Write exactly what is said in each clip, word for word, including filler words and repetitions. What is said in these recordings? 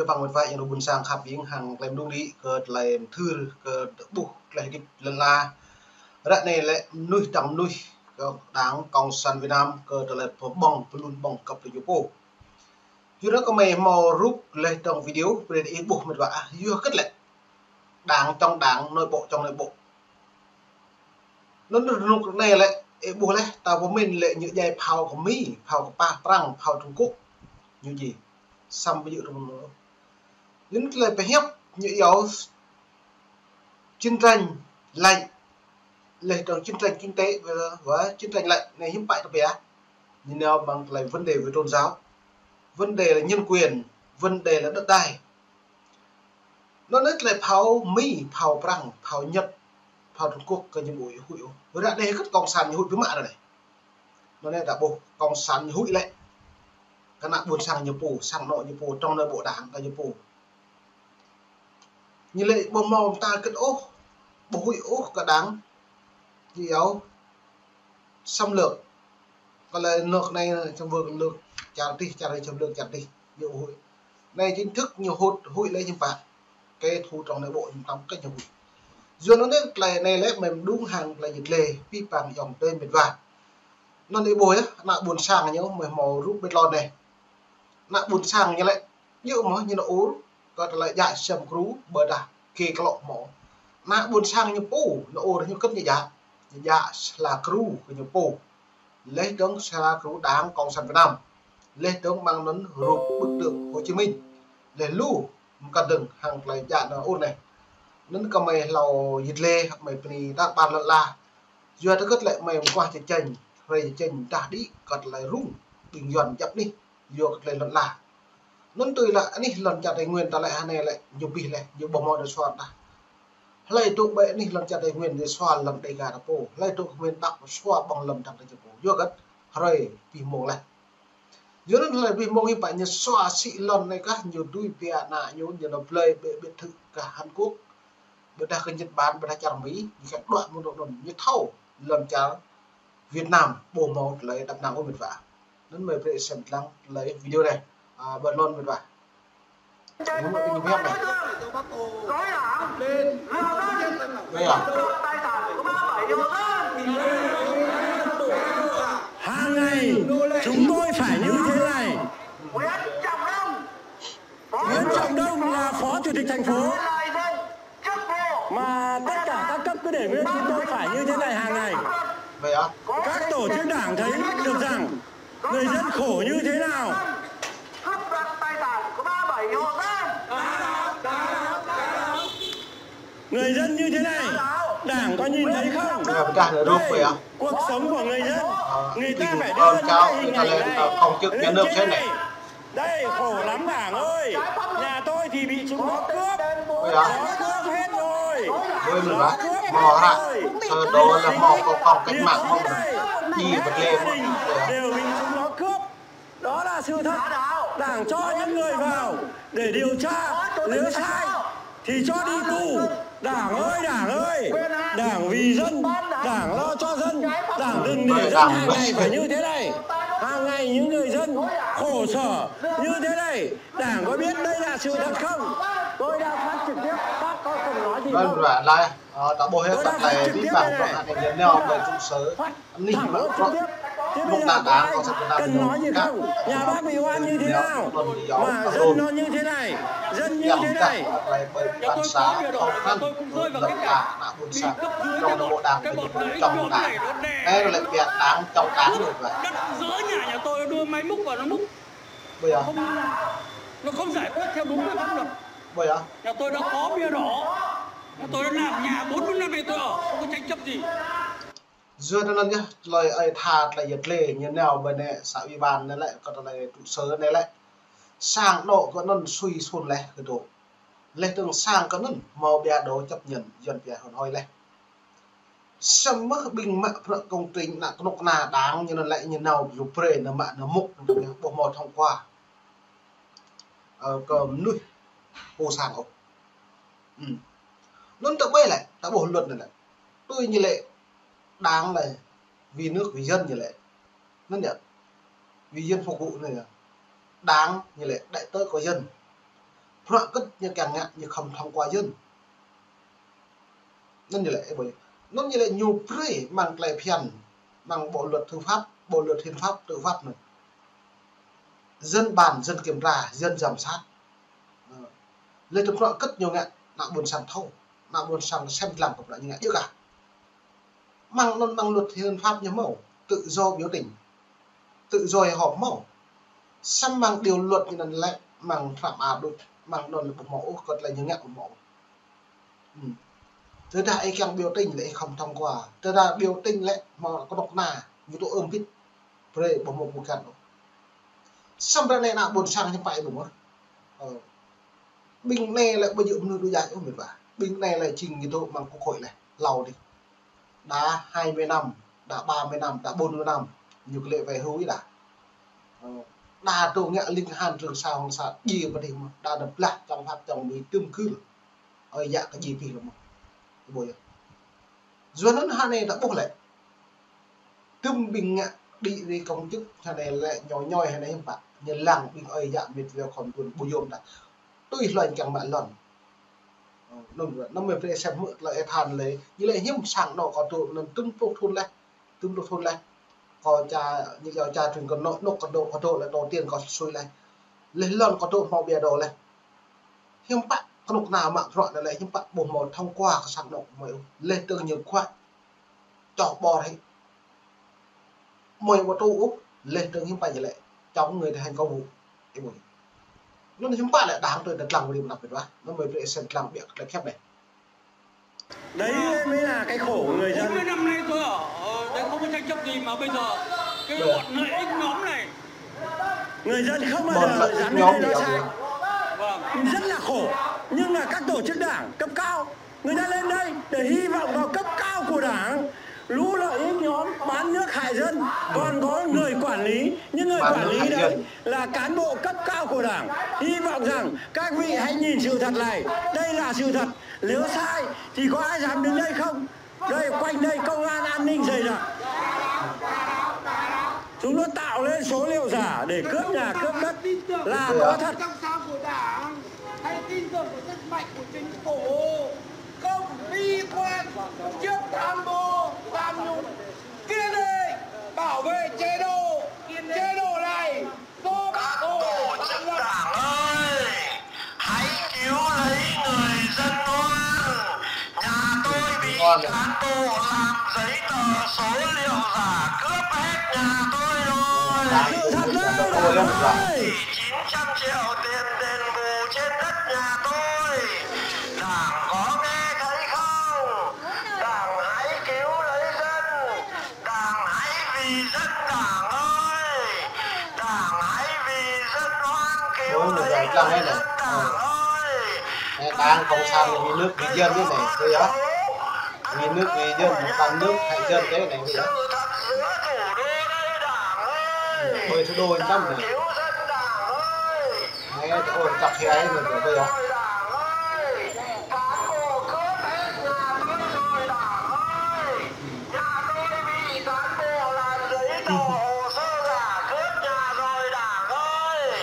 Păng mĕt wa yang ƀôn sang khăp ƀing hăng klem đung đĭ kơ tơlơi mthưr kơ ƀuh tơlơi hơdip lŏn ala. Ră anai lĕ mnuih tơdang mnuih kơ đảng Cộng sản Việt Nam kơ tơlơi pơƀơ̆ng pơlun ƀơ̆ng kăp tơ ñu pô. Yua anŭn kơmơi hmâo rup laih dơ̆ng video brơi ih ƀuh mĕt wa ah, yua hơget lĕ đảng trong đảng, nội bộ trong nội bộ. Anŭn rơnŭk anai lĕ ih ƀuh laih, ta pơmĭn lĕ ñu djai phao kơ Mi, phao kơ pah Prăng, phao Trung Quốc. Ñu djai. Samơ̆ ƀu djơ̆ tơm anŭn. Anŭn tơlơi pơhiăp ñu iâu chiến tranh lạnh, laih dơ̆ng chiến tranh kinh tế và, và chiến tranh lạnh anai hiư̆m pă tơbiă. Ñu nao ƀơ̆ng tơlơi vấn đề về tôn giáo, vấn đề là nhân quyền, vấn đề là đất đai. Anŭn anai tơlơi phao Mi, phao Prăng, phao Nhật, phao Trung Quốc kơ ñu ƀu huĭ ôh. Ră anai hơget cộng sản ñu huĭ biă mă ră anai. Anŭn anai ta ƀuh cộng sản ñu huĭ lĕ kơ ană ƀôn sang ñu pô, sang anŏ ñu pô, trong nội bộ đảng kơ ñu pô. Ñu lĕ ƀu hmâo mơta hơget ôh, ƀu huĭ ôh kơ đảng. Ñu iâu xâm lược. Kơ lĕ nước anai xâm lược, nước čar tih, čar tih xâm lược čar tih. Ñu huĭ. Anai chính thức ñu hŭt huĭ lĕ hiư̆m pă. Kơ thu trong nội bộ ñu tăm kơ ñu huĭ. Yua anŭn anai tơlơi anai lĕ mơ̆ng đung hăng tơlơi jơt lĕ pih păng yŏng tơi mĕt wa. Anŭn ih ƀuh yơh, ană ƀôn sang ñu mơ̆ hmâo rup ƀĕt lŏn anai. Ană ƀôn sang ñu lĕ yua mơ̆ ñu nao ur kơ tơlơi djă sem kru ƀơdah kê klŏ mơ̆. Ană ƀôn sang ñu pô nao ur ñu kơ̆t ñu djă, ñu djă sla kru kơ ñu pô. Laih dơ̆ng sla kru đảng Cộng sản Việt Nam. Laih dơ̆ng ƀơ̆ng anŭn rup bức tượng Hồ Chí Minh. Laih lu mơkăn dơ̆ng hăng tơlơi djă nao ur anai. Anŭn kơmơi hlâo jơt lĕ, kơmơi bơni tar ƀar lŏn ala. Yua hơget lĕ kơmơi mơguah čơčen, hrơi čơčen dah đĭ kơ tơlơi rŭng ƀing Yuan djăp anih. Yua kơ tơlơi lŏn ala. Anŭn tui lă anih lŏn čar Tây Nguyên ta lĕ hơnai lĕ ñu abih lĕ, ñu ƀu hmâo dŏ sua tah. Hlơi tŭ ƀơi anih lŏn čar Tây Nguyên dŏ sua lŏn Đêga ta pô. Hlơi tŭ kơ Yuan ƀă sua ƀơ̆ng lŏn dang ta ñu pô. Yua hơget hrơi abih mông lĕ. Yua anŭn hlơi abih mông hiư̆m pă ñu sua sĭ lŏn anai kah ñu dưi biă ană ñu, ñu nao blơi ƀơi biệt thự kơ Hàn Quốc. Ƀôdah kơ Nhật Bản, ƀôdah čar Mi, ñu kah đuaĭ mơ̆ng anŭn, ñu thâo lŏn čar Việt Nam ƀu hmâo tơlơi đăp năng ôh mĕt wa. Anŭn mơi brơi sem lăng tơlơi video anai. A, ƀơi anŭn mĕt wa. Anŭn mơi tin nhắn anai. Đây à? Hàng ngày chúng tôi phải như thế này. Nguyễn Trọng Đông là phó chủ tịch thành phố. Mà tất cả các cấp cứ để nguyên chúng tôi phải như thế này hàng ngày. Vậy hả? Các tổ chức đảng thấy được rằng người dân khổ như thế nào. Người dân như thế này, đảng có nhìn thấy không? Đây, cuộc sống của người dân, người ta phải đưa những cái hình ảnh này lên trên này. Đây, khổ lắm đảng ơi. Nhà tôi thì bị chúng nó cướp. Ôi giời. Nó cướp hết rồi. Ôi, mình bảo, mò hả? Sơ đồ là mò có phòng cách mạng không? Đi bật lê. Đều bị chúng nó cướp. Đó là sự thật. Đảng cho những người vào để điều tra, nếu sai thì cho đi tù. Đảng ơi, Đảng ơi, Đảng vì dân, Đảng lo cho dân, Đảng đừng để dân hàng ngày phải như thế này. Hàng ngày những người dân khổ sở như thế này, Đảng có biết đây là sự thật không? Tôi đang phát trực tiếp, các có cần nói gì không? Vâng, vâng, lại, ờ, ta ƀuh hĕ tơlơi vi phạm kơ ană nhân neo ƀơi trụ sở. Anih mă bruă, mơ̆ng đảng Cộng sản Việt Nam ñu kah. Nhà bác bị oan như thế nào mà dân nó như thế này, dân như thế này. Nhà tôi có bia đỏ, tôi cũng rơi vào cái cảnh. Trong nội bộ đảng, trong đảng. Ơ, lĕ pia đảng, trong đảng rồi. Đất dỡ nhà nhà tôi đưa máy múc vào nó múc. Bây giờ. Nó không, nó không giải quyết theo đúng cái pháp luật. Bây giờ. Nhà tôi đã có bia đỏ. Nhà tôi đã làm nhà bốn mươi năm nay tôi ở, không có tranh chấp gì. Yua anŭn yơh, tơlơi ơi tha tơlơi yơh tơlơi, ñu nao ƀơi anai xã ủy ban anai lĕ, kơ tơlơi trụ sở anai lĕ. Sang anŏ kơ anŭn sui sun leh kơ dŏ. Leh dơ̆ng sang kơ anŭn, hmâo ƀiă dŏ chấp nhận, Yuan ƀiă hŏn hơi leh. Samơ̆ ƀing mă bruă công trình ană kơnuk kơna đảng ñu anŭn lĕ ñu nao lu brơi nao mă nao mŭk, ƀu hmâo thông qua. Ơ, kơ mơnuih pô sang ôh. Ư. Anŭn ta ƀuh lĕ, ta ƀuh luật anai lĕ. Tui ñu lĕ đảng lĕ vì nước vì dân ñu lĕ. Anŭn yơh. Vì dân phục vụ anŭn yơh. Đảng ñu lĕ đại tớ của dân. Bruă kơ ñu kiăng ngă, ñu khŏm thông qua dân. Anŭn ñu lĕ, ơ, ƀơi. Anŭn ñu lĕ ñu brơi mơ̆ng tơlơi phiăn, mơ̆ng bộ luật tư pháp, bộ luật hiến pháp, tư pháp anŭn. Dân bàn, dân kiểm tra, dân giám sát. Ơ. Lĕ tơlơi bruă kơ ñu ngă, ană ƀôn sang thâo, ană ƀôn sang sem lăng kơ bruă ñu ngă djơ̆ kah. Mơ̆ng anŭn mơ̆ng luật hiến pháp ñu hmâo, tự do biểu tình, tự do hội họp hmâo. Samơ̆ mơ̆ng điều luật ñu anŭn lĕ mơ̆ng trăp a đôč, mơ̆ng anŭn lĕ ƀu hmâo ôh, kơ tơlơi ñu ngă ƀu hmâo ôh. Ư. Tơdah ih kiăng biểu tình lĕ ih khŏm thông qua. Tơdah biểu tình lĕ hmâo kơnuk kơna, ñu tŭ ưm bit. Brơi ƀu hmâo pơkăn ôh. Samơ̆ ră anai ană ƀôn sang hiư̆m pă ƀu hmâo. Ơ. Ƀing anai lĕ ƀu djơ̆ mơnuih đôč djai ôh mĕt wa. Ƀing anai lĕ jing ñu tŭ mơ̆ng quốc hội lĕ. Hlâo dih. Đã hai mươi năm, đã ba mươi năm, đã bốn mươi năm, ñu kơ lĕ về hưu ih đa. Ơ, đa tŭ ngă ling han Trường Sa Hoàng Sa djai pơ dih mơ̆n, đa nao blah čong Pháp čong Mi tŭm kưl. Ơi yă kơ djai pih lơ̆m mơ̆n. Ƀu djơ̆. Yua anŭn hơnai ta ƀuh lĕ. Tŭm ƀing ngă đĭ ri công chức hơnai lĕ ñoi ñoi hơnai hiư̆m pă. Ñu lăng ƀing ơi yă mĕt wa khŏm dun ƀu yôm đa. Tui hluai kiăng mă lŏn. Ơ, anŭn, anŭn mơ̆ brơi sem hmư̆ tơlơi ih than lĕ, ñu lĕ hiư̆m sang anŏ kâo dŏ, anŭn tŭm pluh thŭn laih, tŭm pluh thŭn laih. Kâo ča, ñu kâo ča trŭn kơ anŏ, anŏ kâo dŏ, kâo dŏ lĕ tŏ tiên kâo sui laih. Leh lŏn kâo dŏ hmâo ƀiă dŏ laih. Hiư̆m pă kơnuk kơna mă bruă anai lĕ, hiư̆m pă ƀu hmâo thông qua kơ sang anŏ mơi ôh. Leh tơ̆ng ñu khuă. Čoh ƀor hĭ. Mơi ƀu tŭ ôh, leh tơ̆ng hiư̆m pă ñu lĕ chống người thi hành công vụ. Ih ƀuh. Anŭn hiư̆m pă lĕ đảng tôi đã lăng rim năp ƀiă wa. Anŭn mơi brơi sem lăng ƀiă kơ tơlơi khiăp anai. Đấy mới là cái khổ của người dân. Bốn mươi năm nay tôi ở, ờ, đây không có tranh chấp gì mà bây giờ cái bọn lợi ích nhóm này. Người dân không bao giờ dám đến đây nói sai. Vâng. Rất là khổ. Nhưng mà các tổ chức đảng cấp cao Người ta lên đây để hy vọng vào cấp cao của Đảng, lũ lợi ích nhóm bán nước hại dân, còn có người quản lý, những người quản lý đấy là cán bộ cấp cao của Đảng. Hy vọng rằng các vị hãy nhìn sự thật này, đây là sự thật, nếu sai thì có ai dám đứng đây không? Đây, quanh đây công an an ninh dày đặc. Chúng nó tạo lên số liệu giả để cướp nhà cướp đất là có thật. Hãy tin tưởng vào sức mạnh của chính phủ, không bi quan, chống tham ô, tham nhũng, kiên định bảo vệ chế độ, chế độ này do Bác Hồ sáng lập. Hãy cứu lấy người dân oan. Nhà tôi bị cán bộ làm giấy tờ số liệu giả cướp hết nhà tôi rồi. Sự thật đấy, Đảng ơi. Chỉ chín trăm triệu tiền đền bù trên đất nhà tôi. Đảng có nghe thấy không? Đảng hãy cứu lấy dân. Đảng hãy vì dân Đảng ơi. Đảng hãy vì dân oan, cứu lấy người dân Đảng ơi. Đảng Cộng sản là vì nước vì dân đấy này, tôi nhớ. Vì nước vì dân, toàn nước hại dân đấy này, tôi nhớ. Ơi, thủ đô yên tâm này. Hãy ôn tập thì ấy mà được bây giờ.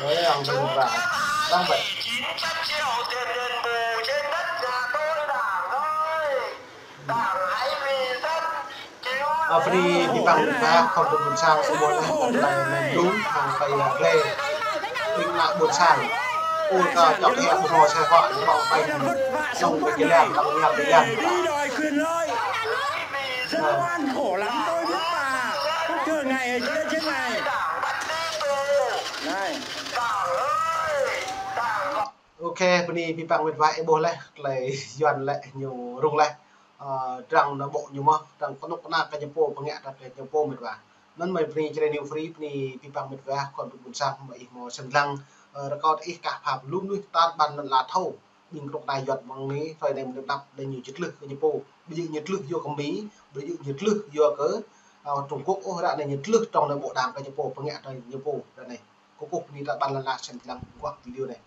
Với ông Bình và Tăng Bạch. Ơ, bơni abih bang mĕt wa khŏm tŭ ƀôn sang, ơ, ƀôn sang, ơ, mơ̆ng Dum, hăng pơ Ia Gle. Ƀing ană ƀôn sang. Ơ, kơ čŏk hĕ ƀu hmâo sai họa, ñu ƀơ̆ng ƀơ̆ng, sông ƀơ̆ng jơlan, ƀơ̆ng ñam jơlan. Dân oan khổ lắm, tôi biết mà. Quốc thường ngày, chiến trước ngày. Này. Ôkê, bơni abih bang mĕt wa ih ƀuh laih, tơlơi Yuan lĕ ñu rŭng laih. Ơ, drăng ană ƀŏ ñu mơ̆n, drăng kơnuk kơna kơ ñu pô, pơngă kơ ñu pô mĕt wa. Anŭn mơi bơni Jrai New Free, bơni abih bang mĕt wa, khŏm tŭ ƀôn sang, mơi ih hmâo sĭt lăng, ơ, rơkâo kơ ih kah pha lu mơnuih tar ƀan lŏn ala thâo. Ƀing kơnuk kơna Yuan mơ̆ng anai, hrơi anai mơ̆ng anăp anai ñu či tlưh kơ ñu pô. Ƀu djơ̆ ñu tlưh yua kơ Mi, ƀu djơ̆ ñu tlưh yua kơ, ơ, Trung Quốc ôh, ră anai ñu tlưh trong ană ƀŏ đảng kơ ñu pô, pơngă kơ ñu pô, ră anai. Kơkuh bơni tar ƀan lŏn ala sĭt lăng guah video anai.